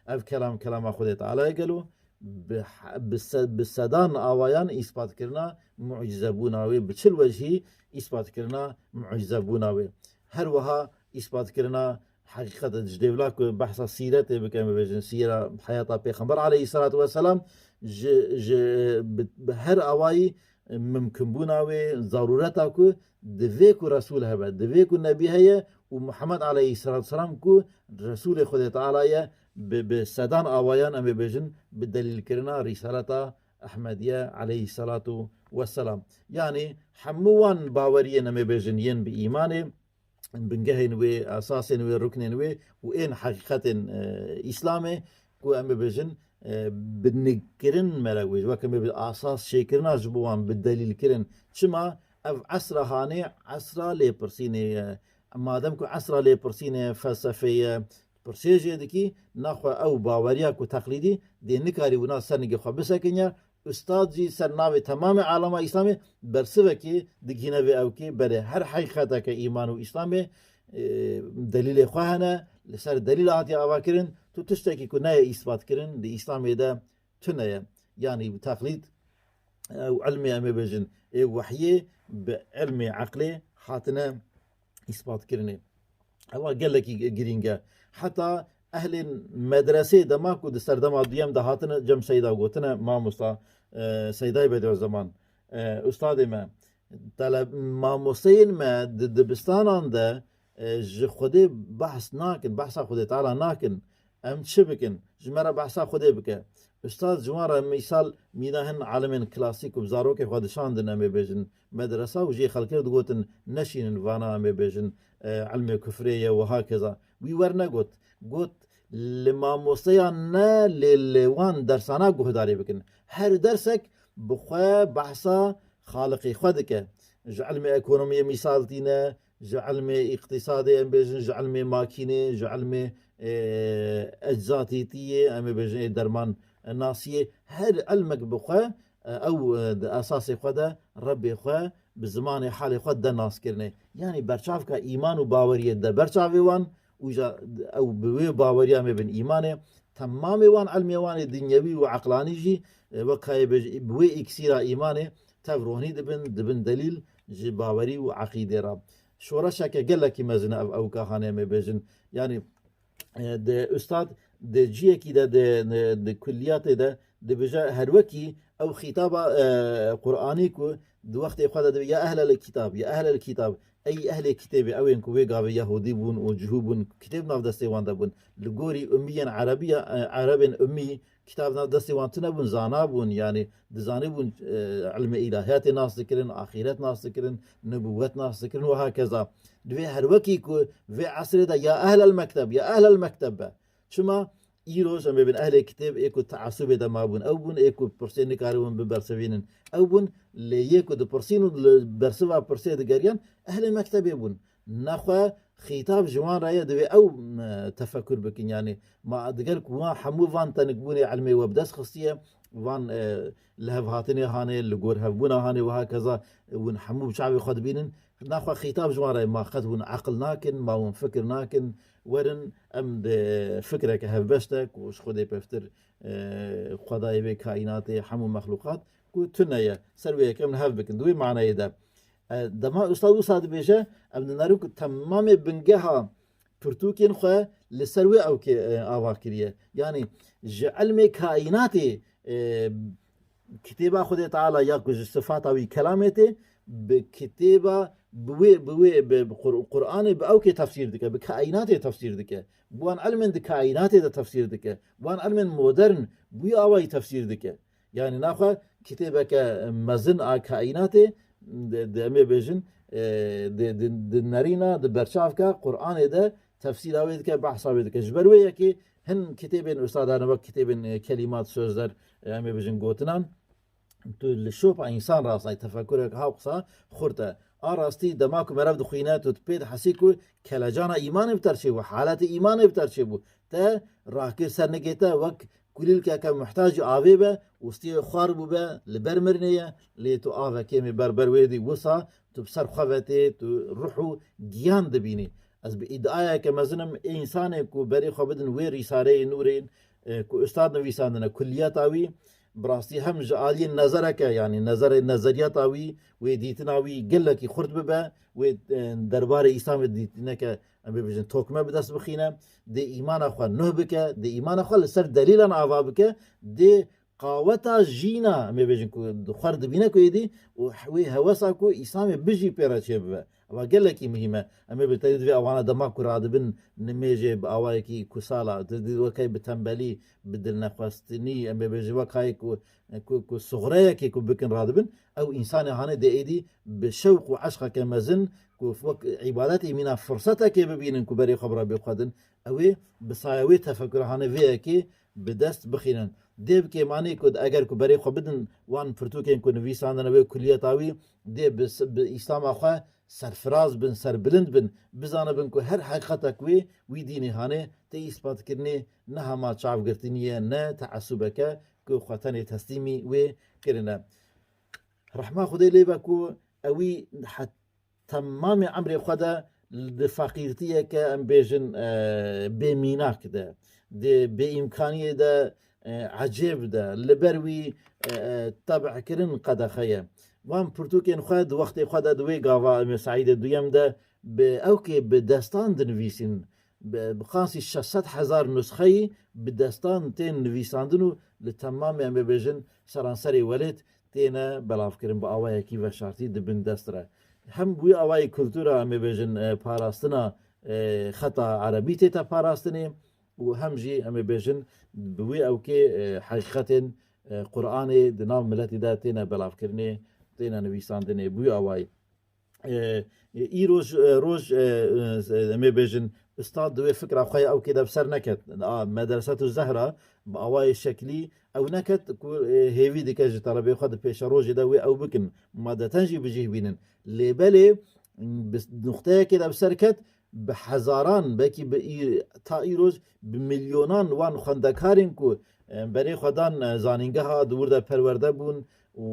Ev kelam, kelama Xwedê Teala ye gelo? Bi, bi se-, bi sedan awayan îspatkirina mucizebûna wê, bi çil wecihî îspatkirina mucizebûna wê. Her wiha îspatkirina heqîqet, ji dêvla ku behsa sîretê bikin, em bêjin sîra heyata Pêxember aleyhisselatu vesselam, ji, ji, bi, bi her awayî mimkinbûna wê, zarûreta ku divê ku Resûl hebe, divê ku Nebî heye û Muhammed aleyhisselatu vesselam ku Resûlê Xwedê Teala ye, bi, bi sedan awayan em ê bêjin bi delîlkirina Rîsaleta Ehmediye aleyhisselatu vesselam. Yanî hemû wan baweriyên em ê bêjin yên bi îmanê, bingehên wê, esasên wê, ruknên wê û ên heqîqetên, e, Îslamê ku em bibêjin, e, bi nigkirin mere wê, wek em ê bi asas çêkirina ji bo wan bi delîl kirin. Çima ev esra hanê esra lêpirsînê ye. Madem ku esra lêpirsînê felsefê ye, pirsê jê dikî, naxwe ew baweriya ku teqlîdî dê nikarî wina ser nigê xwe bisekiniya, Ustad jî ser navê temamê alema Îslamê bersivekê digihîne vê ewkê, belê her heqîqeteke îman û Îslamê, e, delîlê xwe hene, li ser delîl hatiye avakirin, tu tiştekî ku neyê îsbatkirin, di Îslamê de tune ye. Yanî bi teqlîd, ew ilmê em ê bêjin, ê wehyê bi ilmê eqlê hatine îsbatkirinê. Ewa gelekî girîng e. Heta ehlên medresê dema ku di serdema duyem de hatine cem Seyda gotine, mamosta, e, Seydayê Bedîuzeman, e, ustadê me, tele-, mamosteyên me di dibistanan de, e, ji Xwedê behs nakin, behsa Xwedê Teala nakin. Em çi bikin? Ji me re behsa Xwedê bike. Ustad ji wan re mîsal mîna hin alimên klasîk û bi zarokê xwe dişandin, em ê bêjin, medresa û jê xelkê digotin, neşînin vana, em ê bêjin, e, ilmê kufrê ye û hakeza. Wî wernegot. Got, li mamosteyan ne, lê li wan dersana guhdarî bikin. Her dersek bi xwe behsa Xaliqê xwe dike. Ji ilmê ekonomiyê mîsal tîne, ji ilmê îqtîsadê, em bêjin, ji ilmê makînê, ji ilmê, e, eczatîtiyê, em ê bêjin, ê derman nasiyê. Her ilmek bi xwe, e, ew, e, di esasê xwe de Rebbê xwe bi zimanê halê xwe de nas kirine. Yanî berçavka îman û baweriyê de berçavê wan û ja ew bi wê baweriya me bin îmanê, temamê wan ilmê wan ê dinyewî û eqlanî jî, e, wek kayê bêj-, bi wê îksîra îmanê tev ronî dibin, dibin delîl ji bawerî û eqîdê re. Şoreşeke gelekî mezin e ev ewka hanê em ê bêjin. Yanî, e, di ustad di ciyekî de, di, di, di kulliyatê de dibêje, her wekî ew xîtaba, e, Qur'anî ku di wextê xwe de dibê, ya ehlel kitab, ya ehlel kitab, ey ehlê kitêbê, ew ên ku wê gavê Yahûdî bûn û cihû bûn, kitêb nav destê wan de bûn. Li gorî ummiyên Erebiya, e, Erebên ummî, kitav nav destê wan tune bûn, zana bûn, yanî dizanibûn, e, ilmê îlahiyatê nas dikirin, axîret nas dikirin, nibûwet nas dikirin û hakeza. Divê her wekî ku vê esrê de ya ehlel mekteb, ya ehlel mekteb be. Çima? Îroj em ê bin ehlê kitêb ê ku teasubê de mabûn, ew bûn, ê ku pirsê nikaribûn bibersivînin, ew bûn, lê yê ku dipirsîn û li bersiva pirsê digeriyan, ehlê mektebê bûn. Nexwe xîtab ji wan re ye, divê ew, e, tefekur bikin. Yanî ma digel ku wan hemû van tenikbûnê ilmê we bi dest xistiye, van, e, lihevhatinê hanê, li gor hevbûna hanê, wiha keza hûn hemû bi çavê xwe dibînin. Naxwe xîtab ji wan re ma qet hûn eqil nakin, ma hûn fikir nakin, werin em di fikreke hevbeş de ku ji Xwedê pevtir, e, Xwedayê vê kaînatê, hemû mexlûqat ku tune ye, ser wê yek em li hev bikin. Di wê manayê de, e, dema Ustad wisa dibêje, em dinêrin ku temamê bingeha pirtûkên xwe li ser wê ewkê, e, ava kiriye. Yanî ji ilmê kaînatê, e, kitêba Xwedê Teala ya ku ji sifata wî kelamê tê, bi kitêba, bi wê, bi wê, bi, bi Qur-, Qur'anê, bi ewkê tefsîr dike, bi kaînatê tefsîr dike. Bi wan ilmên di kaînatê de tefsîr dike. Bi wan ilmên modern bi wî awayî tefsîr dike. Yanî naxwe kitêbeke mezin a kaînatê, di, di, em ê bêjin, e, di, di, di nerîna, di berçavka Qur'anê de tefsîra wê dike, behsa wê dike. Ji ber wê yekê hin kitêbên ustadan wek kitêbên, e, Kelimat Sözler, e, em ê bêjin gotinan, tu li şopa însan rasay tefekurek ha qisa xurt e. A rastî dema ku merev dixwîne, tu pê dihesî ku kelecana îmanê bi ter çêbû, haletê îmanê bi ter çêbû. Te rakir ser nigê te wek kulîlkeke muhtacî avê be, û stiyê xwar bûbe, li ber mirinê ye, lê tu avekê mê ber ber wê dî, wisa tu bi ser xwe ve tê, tu ruh û giyan dibînî. Ez bi îdiayeke mezin im, ê însanê ku berê xwe bidin wê rîsaleyê nûrê, e, ku ustad nivîsandine, kulliyeta wî, bi rastî hem ji aliyê nezereke, yanî nezerê, nezeriyeta wî, wê dîtina wî gelekî xurt bibe, wê, e, derbarê Îslamê dîtineke, em bê bijin, tokme bi dest bixîne, dê îmana xwe nuh bike, dê îmana xwe li ser delîlan ava bike, dê qaweta jîna, em ê bêjin ku di xwe re dibîne ku êdî û wê hewesa ku Îslamê bijî pê re çêbibe. Eva gelekî muhîm e. Em ê bi tevî divê ewana dema ku radibin nimêjê bi awayekî kusala, di, di wekay bi tembelî, bi dilnexwestinî, em ê bêjin wekayê ku, ku, ku suxreyekê ku bikin radibin, ew însanê hanê dê êdî bi şewq û eşqeke mezin ku wek îbadetê mîna firsetekê bibînin ku berê xwe bi Rebbê xwe din, ew ê bi saya wê tefekurê hanê vê yekê bi dest bixînin. Dê bi kêmanî ku eger ku berê xwe bidin wan pirtûkên ku nivîsandine wê kuliyeta wî, dê bi s-, bi Îslama xwe serfiraz bin, serbilind bin, bizanibin ku her heqîqetek wê wî dînê hanê tê îsbatkirinê, ne hema çavgirtinî ye, ne teesubeke ku xwe tenê teslîmî wê kirine. Rehma Xwedê lê be ku ewî het-, temamê emrê xwe de di feqîrtiyeke, em bêjin, e, bêmînak de, di bêîmkaniyê de, e, ecêb de, li ber wî, e, e, teb'kirin qedexe ye. Wan pirtûkên xwe di wextê xwe de di wê gava, em ê Seîdê Duyem de bi ewkê bi destan dinivîsîn. Bi, bi qasî şeş sed hezar nusxeyî bi destan tên nivîsandin û li temamê, em ê bêjin, seranserê welêt têne belavkirin, bi awayekî veşartî di bin dest re. Hem bi wî awayî kultura, em ê bêjin, e, parastina, e, xeta erebî tête parastinê û hem jî, em ê bêjin, bi wî ewkê, e, heqîqetên, e, Qur'anê di nav miletî de têne belavkirinê, têne nivîsandinê, bi wî awayî. E, e, îroj, e, roj, e, e, em ê bêjin, ustad di wê fikra xwe ya ewkê de bi ser neket. A, Medresetu Zehra bi awayê şeklî ew neket ku, e, hêvî dike ji telebê xwe di pêşerojê de wê ew bikin. Madeten jî bi cih bînin. Lê belê, bi nuqteyekê de bi ser ket, bi hezaran, belkî bi î-, ta îroj bi milyonan wan xwendekarên ku, e, berê xwe dan, e, zanîngeha di wir de perwerde bûn û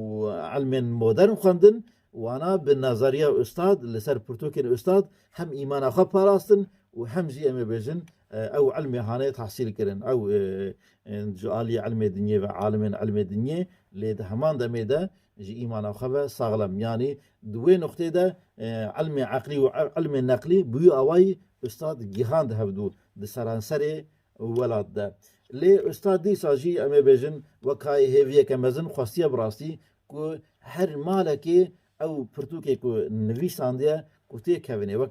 ilmên modern xwendin, wana bi nazariya ustad, li ser pirtûkên ustad hem îmana xwe parastin û hem jî, em ê bêjin, e, ew ilmê hanê tehsîl kirin. Ew, e, e, ji aliyê ilmê dinyê ve, alimên ilmê dinyê, lê di heman demê de ji îmana xwe ve saxlem. Yanî di wê nuqtê de, e, ilmê eqlî û il-, ilmê neqlî bi wî awayî ustad gihand hevdû di seranserê welat de. Lê ustad dîsa jî, em ê bêjin, wekayê hêviyeke mezin xwestiye bi rastî ku her malekê ew pirtûkê ku nivîsandiye ku tê kevine. Wek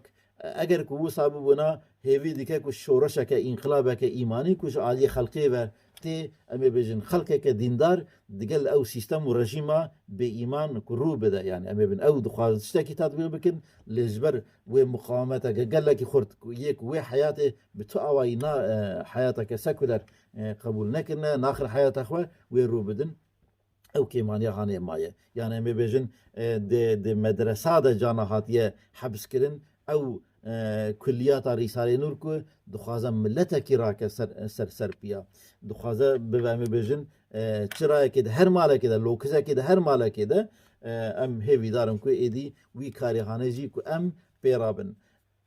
eger ku wisa bibûna, hêvî dike ku şoreşeke, înqilabeke îmanî ku ji aliyê xelkê ve tê, em ê bêjin, xelkeke dîndar digel ew sîstem û rejîma bêîman ku rû bide. Yanî em ê bin ew dixwazin tiştekî tatbîq bikin, lê ji ber wê muqawemeteke gelekî xurt ku yê ku wê heyatê bi tu awayî na, e, heyateke sekuler, e, qebûl nekirine, naxir heyata xwe, wê rû bidin. Ew kêmaniya hanê maye. Yanî em ê bêjin, e, di, di medresa de cana hatiye hebs kirin, ew e, kulliyata Rîsalê Nûr ku dixwaze miletekî rake ser, ser, ser piya. Dixwaze bibe, em ê bêjin, e, çirayekê de, her malekê de, lokizekê de, her malekê de, e, em hêvîdar in ku êdî wî karê hanê jî ku em pê rabin.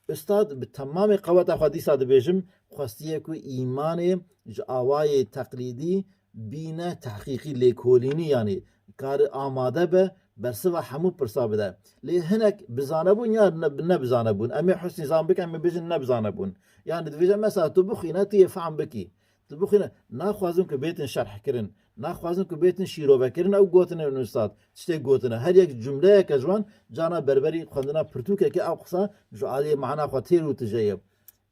Ustad bi temamê qeweta xwe dîsa dibêjim, xwestiye ku îmanê ji awayê teqlîdî bîne tehqîqî, lêkolînî, yanî kar amade be, bersiva hemû pirsa bide. Lê hinek bi zanebûn ya ne, ne bi zanebûn. Em ê husnî zan bikin, em ê bêjin ne bi zanebûn. Yanî dibêje mesela tu bixwîne, tu yê fehm bikî. Tu bixwîne, naxwazin ku bêtin şerhkirin, naxwazin ku bêtin şîrovekirin ew gotinên ustad. Tiştê gotine. Her yek cumleyeke ji wan cana berberî xwendina pirtûkeke ew qisa ji aliyê mana xwe têr û tije ye.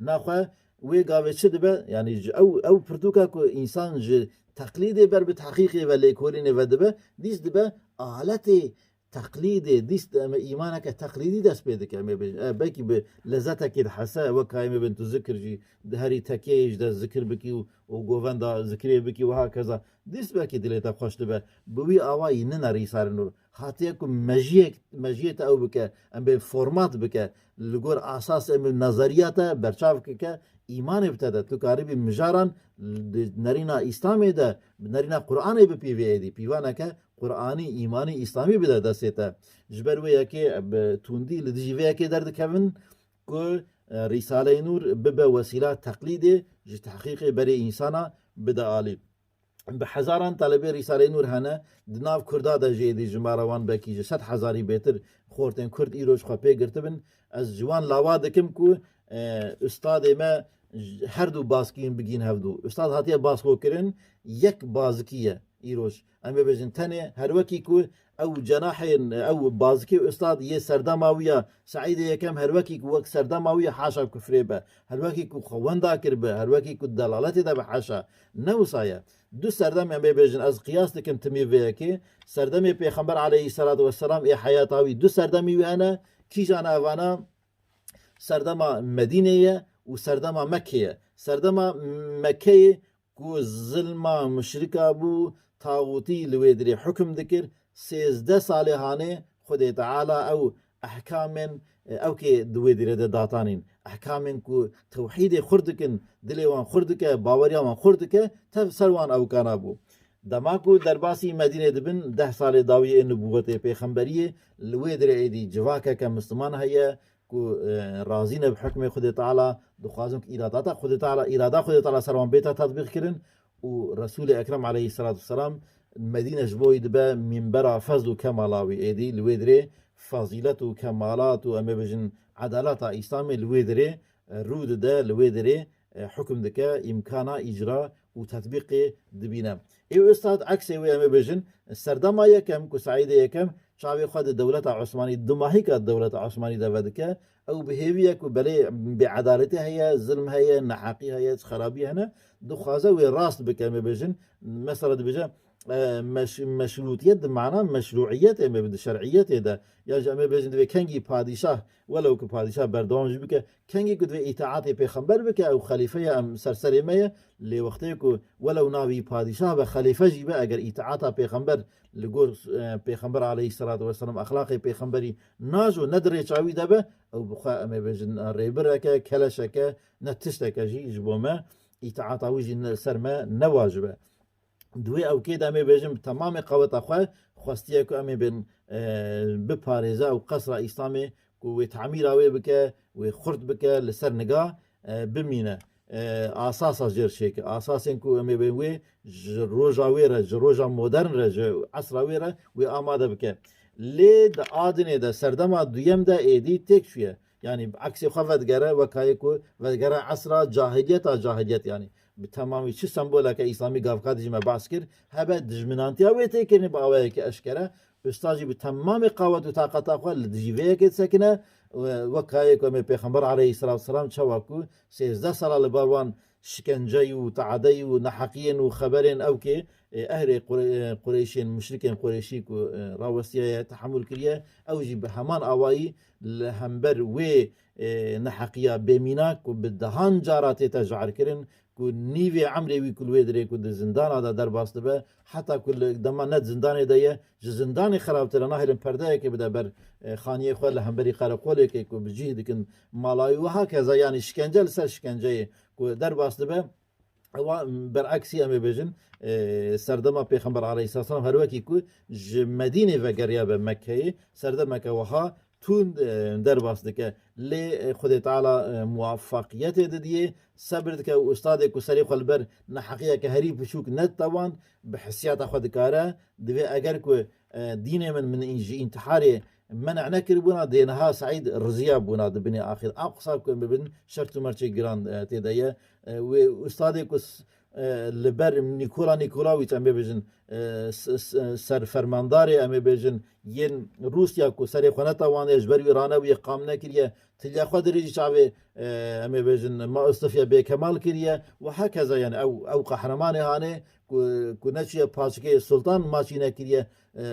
Naxwe wê gavê çi dibe? Yanî ji ew, ew pirtûka ku însan ji teqlîdê ber bi tehqîqê ve, lêkolînê ve dibe, dîs dibe aletê teqlîdê, dîs em ê îmaneke teqlîdî dest pê dike. Em ê bêjin, e, belkî bi lezetekê dihese, wek ka em ê bên tu zikir jî di herî tekeyê ji dest zikir bikî û, û govenda zikirê bikî û hakeza. Dîs belkî dilê te xweş dibe. Bi wî awayî nine Rîsalê Nûr. Hatiye ku mejiyek, mejiyê te ew bike, em bên format bike, li gor asasê em ê nazeriya te berçav bike, îmanê bi te de. Tu karibî mijaran di nerîna Îslamê de, bi nerîna Qur'anê bipîvê êdî. Pîvaneke Qur'anî, îmanî, Îslamî bide destê te. Ji ber wê yekê bi tundî li dijî vê yekê derdikevin ku, e, Rîsaleyê Nûr bibe wesîla teqlîdê ji tehqîqê berê însana bide alî. Bi hezaran talibê Rîsaleyê Nûr hene, di nav Kurda de jî êdî jimara wan belkî ji sed hezarî bêtir xortên Kurd îro ji xwe pê girtibin. Ez ji wan lawa dikim ku, e, ustadê me j-, her du baskiyên bigîn hevdu. Ustad hatiye baskokirin, yek bazikî ye îroj. Em ê bêjin tenê her wekî ku ew cenahên, ew bazikê ustad yê serdema wî ya Seîdê Yekem her wekî ku wek serdema wî ya haşa kufrê be, her wekî ku xwe wenda kiribe, her wekî ku delaletê de be haşa. Ne wisa ye. Du serdem em ê bêjin, ez qiyas dikim timî vê yekê. Serdemê Pêxember aleyhisselatu vesselam ê heyata wî, du serdemî wî hene. Kîjan e evana? Serdema Medînê ye û serdema Mekkê ye. Serdema Mekkeyê ku zilma muşrika bû, taxûtî li wê dirê hukm dikir, sêzdeh salê hanê Xwedê Teala ew ehkamên, e, ew kê di wê dirê de datanîn. Ehkamên ku tewhîdê xurt dikin, dilê wan xurt dike, baweriya wan xurt dike, tev ser wan ew kana bû. Dema ku derbasî Medînê dibin, deh salê dawiyê nubûwetê pêxemberiyê, li wê dirê êdî civakeke Misliman heye, ku, e, razî ne bi hukmê Xwedê Teala, dixwazin ku îradata Xwedê Teala, îrada Xwedê Teala ser wan bête tetbîq kirin û Resûlê Ekrem aleyhisselatu vesselam Medîne ji bo wî dibe mînbera fezl û kemala wî êdî, li wê dirê fezîlet û kemalat û em ê bêjin edaleta Îslamê li wê dirê, e, rû dide, li wê dirê, e, hukm dike, îmkana îcra û tetbîqê dibîne. Ê ustad eksê wê em ê bêjin, serdema yekem ku Seîdê Yekem çavê xwe di dewleta Osmanî, dumahîka dewleta Osmanî de vedike, ew bi hêvî ye ku belê bêedaletî heye, zilm heye, neheqî heye, xerabî hene, dixwaze wê rast bike, em ê bêjin. Mesela dibêje, e, meş-, meşrûtiyet di mana meşrûiyetê em ê bi di şer'iyetê de. Ya jî em ê bêjin divê kengî padîşah, welew ku padîşah berdewam jî bike, kengî ku divê îtaatê pêxember bike, ew xelîfe ye, em ser serê me ye, lê wextê ku welew navî padîşah be, xelîfe jî be, eger îtaata pêxember li gor, e, pêxember aleyhisselatu vesselam, exlaqê pêxemberî najo, ne di rêça wî de be, ew bi xwe em ê bêjin rêbireke, keleşeke, ne tişteke jî ji bo me, îtaata wî jî ne, ser me ne wacib e. Di wê ewkê de em ê bêjin bi temamê qeweta xwe xwestiye ku em ê bên, e, biparêze ew qesra Îslamê ku wê tamîra wê bike, wê xurt bike, li ser niga, e, bimîne. E, asasa jêr çêke. Asasên ku em ê bên wê ji roja wê re, ji roja modern re, ji esra wê re wê amade bike. Lê di Adinê de serdema duyem de êdî têk çûye. Yanî bi eksê xwe vedigere, wekayê ku vedigere esra cahiliyeta cahiliyet, yanî bi temamî çi semboleke îslamî gavka dijî me behs kir, hebe dijminantiya wê tê kirinê bi awayekî eşkere, usta jî bi temamê qawet û taqeta xwe li dijî vê yekê disekine, wekayê ku em ê Pêxember aleyhisselatu vesselam çawa ku sêzdeh sala li bar wan şikenceyi û taadeyî û neheqiyên û xeberên ew kê e, ehlê Qure-, e, Qureyşên, muşrikên Qureyşî ku, e, rawestiyaye, tehemûl kiriye, ew jî bi heman awayî li hember wê, e, neheqiya bêmînak ku bi dehan cara tête jarkirin, ku nîvê emrê wî ku li wê dirê ku di zindana de derbas dibe, heta ku li dema ne di zindanê de ye, ji zindanê xirabtir e, nahêlin perdeyekê bide ber, e, xaniyê xwe li hemberî qereqolêkê ku bi cih dikin mala wî. Wiha keza, yanî şikence li ser şikenceyê ku derbas dibe, ewa bereksî em ê bêjin, e, serdema Pêxember aleyhisselam her wekî ku ji Medînê vegeriya be Mekkeyê, serdemeke wiha tund, e, derbas dike. Lê, e, Xwedê Teala, e, muwafaqiyetê didiyê, sebir dike û ustadê ku serê xwe li ber neheqiyeke herî biçûk nedite wan, bi hissiyata xwe dikare, divê eger ku, e, dînê min, min ji întiharê men'a nekiribûna, dê niha Seîd riziya bûna di binê axir. A qisa ku em bibin, şert û merçê giran, e, tê de ye. E, wê ustadê ku s-, e, li ber Nîkola Nîkolawîç, em ê bêjin, e, s-, s-, serfermandarê, em ê bêjin, yên Rûsya ku serê xwe neta wan, ji ber wî ranebûye, qam nekiriye, tiliya xwe dirêjî çavê, e, em ê bêjin, Ma Ustafya bêkemal kiriye û hekeza, yani ew, ew qehremanê hanê ku, ku neçûye paçikeyê sultan maçî nekiriye, e,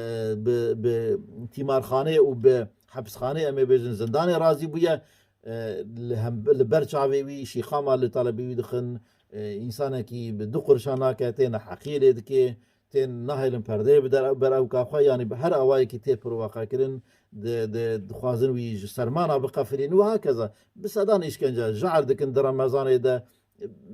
bi, bi tîmarxanê û bi hepisxanê, em ê bêjin, zindanê razî bûye. E, li hem, li ber çavê wî şîxama li talebî wî dixin, e, însanekî bi du qurşa nake, têne heqiyê lê dike, tên nahêlin perdeyê bi der, ber ewka xwe, yanî bi her awayekî tê pirwaqa kirin, di, di, dixwazin wî ji sermana biqefilîn û hakeza bi sedan îşkence, jar dikin di Remezanê de,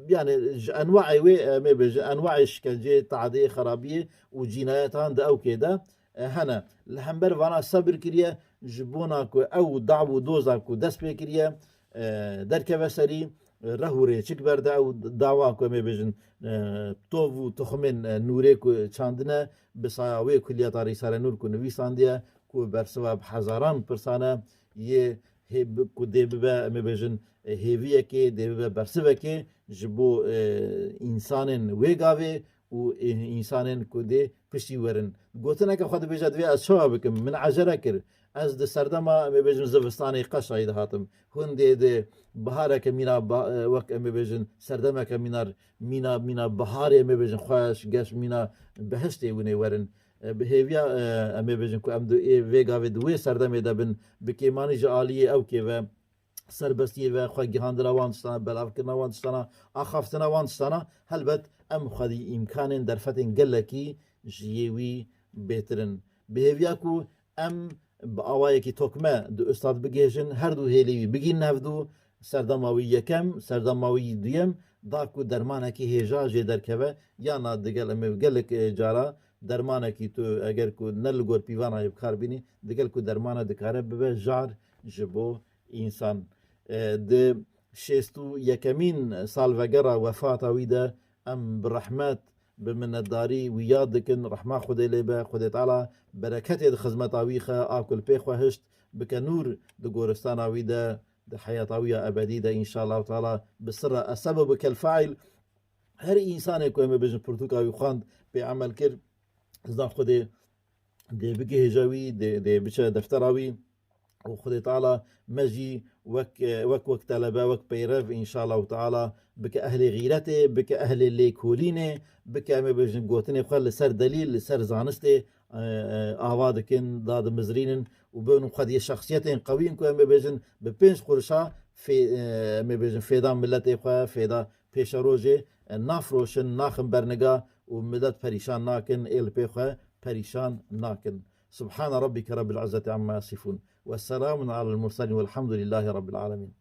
yani ji enwaê wê, em ê bêjin, enwaê şikenceyê, tadê, xerabiyê û cînayetan di ewkê de, e, hene. Li hember vana sebir kiriye, ji bona ku ew dav û doza ku dest pê kiriye, e, derkeve serî, reh û rêçik berde ew dawa ku em ê bêjin, e, tov û tuxumên, e, nûrê ku çandine, bi saya wê kulliyeta Rîsale Nûr ku nivîsandiye, ku bersiva bi hezaran pirsan e, yê hê-, bi-, ku dê bibe, em ê bêjin, e, hêviyekê, dê bibe bersivekê ji bo, e, însanên wê gavê û, e, însanên ku dê piştî werin. Gotineke xwe dibêje, divê ez çawa bikim? Min ecele kir. Ez di serdema, em ê bêjin, zivistanê qeşayî dihatim. Hûn dê di bihareke mîna ba-, e, wek, em ê bêjin, serdemeke mîna, mîna, mîna biharê, em ê bêjin, xweş, geş, mîna behiştê hûn ê werin. E, bi hêviya, e, em ê bêjin ku em di ê vê gavê di wê serdemê de bin, bi kêmanî ji aliyê ewkê ve, serbestiyê ve, xwe gihandina wan tiştana, belavkirina wan tiştana, axaftina wan tiştana, helbet em xwedî îmkanên derfetên gelekî ji yê wî bêtir in. Bi hêviya ku em bi awayekî tokme di ustad bigihêjin, her du hêlî wî bigihînin hevdu, serdema wî yekem, serdema wî duyem, da ku dermanekî hêja jê derkeve, yana digel em ê gelek, e, cara dermanekî tu eger ku ne li gor pîvana yê bi kar bînî, digel ku dermane dikare bibe jar ji bo însan. E, di şêst û yekemîn salvegera wefata wî de em bi rehmet, bi minnetdarî wî yad dikin. Rehma Xwedê lê be, Xwedê Teala bereketê di xizmeta wî xe, a ku li pê xwe hişt, bike nûr di goristana wî de, di heyata wî ya ebedî de, înşallah Teala bi sirra esebebike l-faîl. Her însanê ku em ê bêjin pirtûka wî xwend, pê emel kir, zaf Xwedê dê bigihêje wî, dê, dê biçe deftera wî. Û Xwedê Teala me jî wek, wek, wek telebe, wek peyrev, înşallah Teala, bike ehlê xîretê, bike ehlê lêkolînê, bike, em ê bêjin, gotinê xwe li ser delîl, li ser zanistê, e, e, ava dikin, dadimizrînin û bin xwediyê şexsiyetên qewîn ku, em ê bêjin, bi pênc qurşa fê-, e, em ê bêjin, fêda miletê xwe, fêda pêşerojê, e, nafroşin, naxin berniga û milet perîşan nakin, ê li pê xwe perîşan nakin. Subhane Rabbike Rabbil İzzeti amma yasifun. Ve selamun alel murselin velhamdülillahi Rabbil alemin.